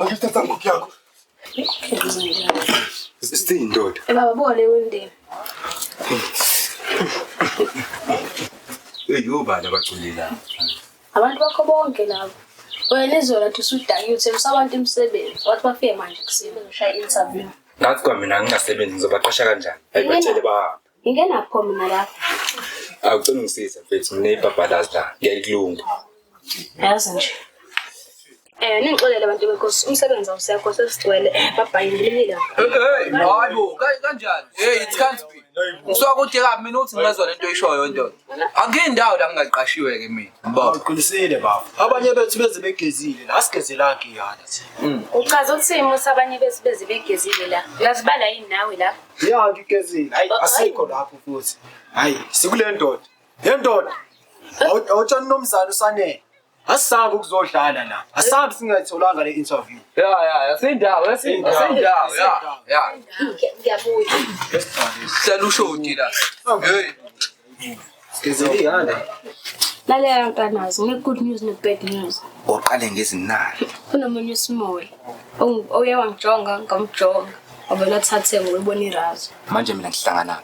Angithatha ngokhu yakho. Sithini ndoda? Eh baba buka le wendini. Hey ubani abaculi la? Abantu bakho bonke labo. Wena izolo athi usudakiwe uthembisa abantu imisebenzi. Wathi bafike manje kuseni bezoshaya i-interview. Ngathi kwamina ngingasebenzi ngizobaqasha kanjani? Hayi batshele bahambe. Ngingenapho mina lapho. Awucela ungisize mfethu nginebhabhalazi la. Ngiyayikulunga. Yazi nje. Eh ningixolele abantu benkosi umsebenzi awusekho sesigcwele babhayimile. Hey, hayi bo, kanjani? Hey, it can't be. Ngisuka kude kabi mina uthi ngingezwa lento oyishoyo ndoda. Angiyindawo la ngingaqashiwe ke mina. Baba. Uqinisile baba. Abanye bethu beze begezile la asigezelanga iyana thina. Uchaza ukuthini musa abanye bethu beze begezile la. Uyazibala yini nawe lapho? Ya ngigezile. Hayi asikho lapho futhi. Hayi sikule ndoda. Le ndoda. Awutshani nomzali usanele. Asisambe ukuzodlala la. Asambe singayitholanga le interview. Ya ya, yasindawo, yasindawo, ya. Ya. Ngiyabuya. Hlala ushoti la. Hey. Sigezele iyana. Lalela mntanazi, ngine-good news ne-bad news. Oqale ngezinali. Kunomunye usimoli oye wangijonga ngamjonga wavele athathe ngoba ebona irazo. Manje mina ngihlangana.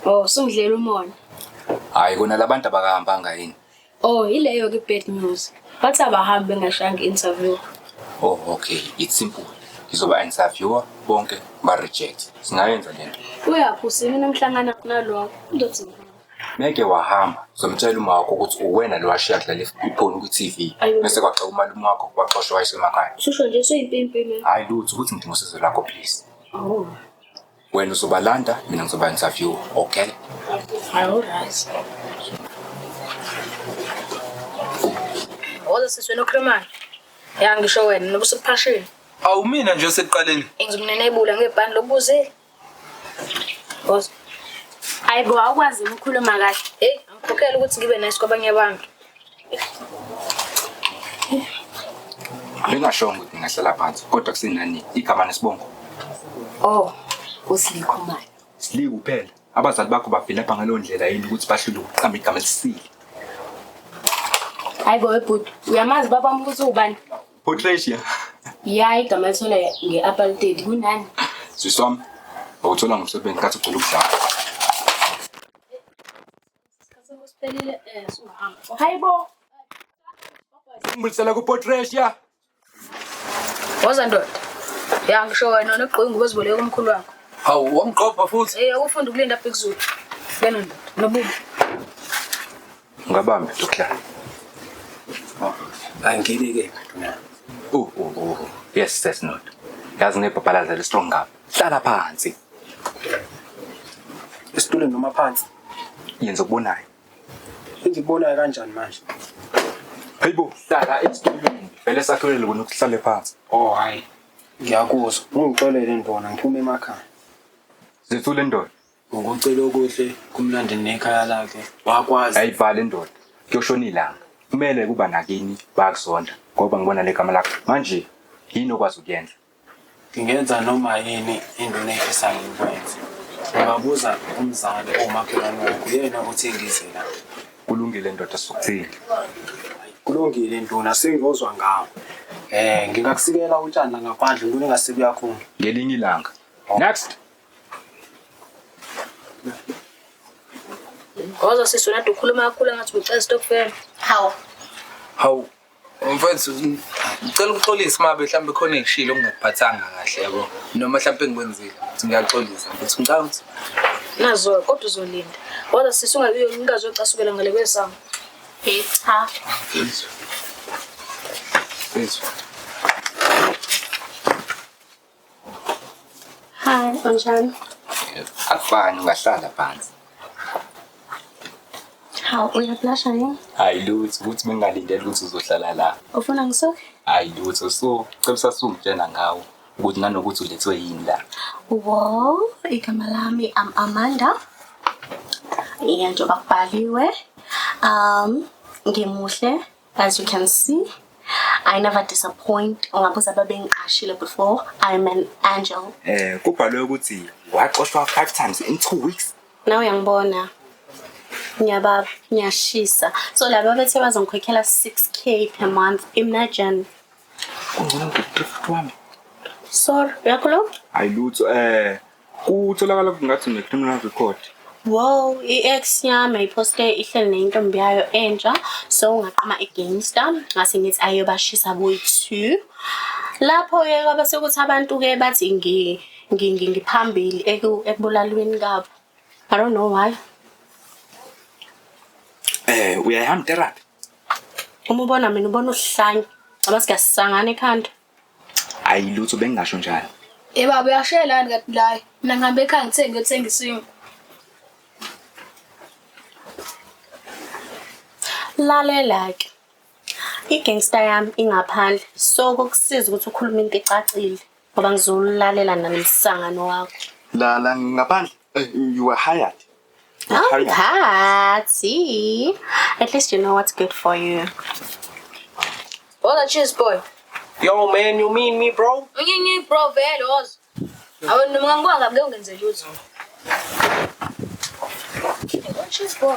Oh, sungidlela umona. Hayi kona labantu abakahambanga yini? Oh, yileyo ke bad news. Bathi abahambi bengashayanga i-interview. Oh okay, it's simple. Ngizoba interviewer bonke ba reject. Singayenza lento. Uyaphi usimi namhlangana nalokho? Ndothi Meke wahamba, uzomtshela uma wakho ukuthi uwena lo washiya kudlala iphoni ku-TV. Ayo. Bese kwaxoka umalume wakho waxoshwa wayesemakhaya. Ususho nje usuyimpimpi mina. Hayi lutho ukuthi ngidinga usizo lakho please. Oh. Wena uzobalanda, mina ngizoba interview, okay? Hayi alright. Woza sisi wena okhulumayo. Ya ngisho wena noba usuphashile. Awu mina nje osekuqaleni. Ngizokunenebula ngebhandi lobuzile. Woza. Hayi bo awukwazi ukukhuluma kahle. Hey, angikhokhela ukuthi ngibe nice kwabanye abantu. Bengashongo ukuthi ngingahlala phansi, kodwa kusenani igama nesibongo. Oh, uSli Khumalo. Sli kuphela. Abazali bakho bavilapha ngaleyo ndlela yini ukuthi bahlule ukuqamba igama elisile. Hayi bo webhuti, uyamazi baba wami ukuthi ubani? Patricia. Ya igama lithola nge-apartheid kunani? Sisi wami, awuthola ngomsebenzi ngathi ugcwele ukudlala. Siphelile sungahamba. Hayi bo. Ngibulisela kuPatricia. Woza ndoda. Ya ngisho wena nogqoka ingubo oziboleke kumkhulu wakho. Hawu, wangiqopha futhi. Eh awufunda ukulinda bhekuzulu. Ngena ndoda. Nobubi. Ungabambi lokuhlala. Angilike nduna. Oh oh oh. Yes, that's not. Yazi ngebhabhalaza le strong ngapha. Hlala phansi. Esitulweni noma phansi. Yenza okubonayo. Engikubonayo kanjani manje? Hayibo, hlala esitulweni. Vele sahlulele kona ukuthi uhlale phansi. Oh hayi. Ngiyakuzwa. Ungixolele ndona ngiphuma emakhaya. Zethule ndoda. Ngokucela okuhle kumlandi nekhaya lakhe. Wakwazi. Ayivala indoda. Kuyoshona ilanga. Kumele kuba nakini bayakuzonda ngoba ngibona le gama lakho. Manje yini okwazi ukuyenza? Ngingenza noma yini induna efisayo ngikwenze. Ungabuza umzali owumakhelwane wakho yena uthi ngize la. Kulungile ndoda sokuthini. Kulungile nduna sengiyozwa ngawo. Ngingakusikela utshani la ngaphandle nduna engase kuyakhona. Ngelinye ilanga. Next. Woza sisi wena ukhuluma kakhulu ngathi ucela stokvel. Hawu. Hawu. Mfethu, ngicela ukuxolisa mabe mhlawumbe khona engishilo okungakuphathanga kahle yabo. Noma mhlawumbe engikwenzile. Ngiyaxolisa mfethu ngicabanga ukuthi Nazo kodwa uzolinda. Woza sisi ungabi ungazocasukela ngale kwesango. Hey cha. Mfethu. Mfethu. Hi, unjani? Akufani ungahlala phansi. Hawu, uyablasha yini? Hayi lutho ukuthi bengingalindele ukuthi uzohlala la. Ufuna ngisuke? Hayi lutho so cebisa sungitshela ngawo ukuthi nanokuthi ulethwe yini la. Well, igama lami I'm Amanda. Yeah, njengoba kubhaliwe. Ngimuhle as you can see. I never disappoint. Ungabuza ababengiqashile before. I'm an angel. Kubhalwe ukuthi waxoshwa 5 times in 2 weeks. Nawe uyangibona. Ngiyababa, ngiyashisa. So laba bethe bazongikhokhela 6K per month. Imagine. Kungcono nge-350 wami. Sorry, uyakhuluma? Hayi lutho kutholakala kungathi une-criminal record. Wow, i-ex yami ayiphoste ihleli nentombi yayo entsha, so ngaqoma i-gangster, ngase ngithi ayobashisa boyi-two. Lapho-ke kwaba sekuthi abantu-ke bathi ngiphambili ekubulalweni kabo. I don't know why. Uyayihamba therapy? Uma ubona mina ubona uhlanya, ngoba siyasangana ekhanda. Hayi lutho bengingasho njalo. Eh baba uyashelani kanti la. Mina ngihambe ekhaya ngithenge ngiyothenga isinkwa. Lalela-ke. I-gangster yami ingaphandle, so kokusiza ukuthi ukhulume into ecacile ngoba ngizolalela nalomsangano wakho. La la ngaphandle you were hired. You were hired. Awuphathi. At least you know what's good for you. Woza cheese boy. Yo man, you mean me bro? Nginyi bro vele woza. Awu noma ngibona kabi ungenze lutho. Cheese boy.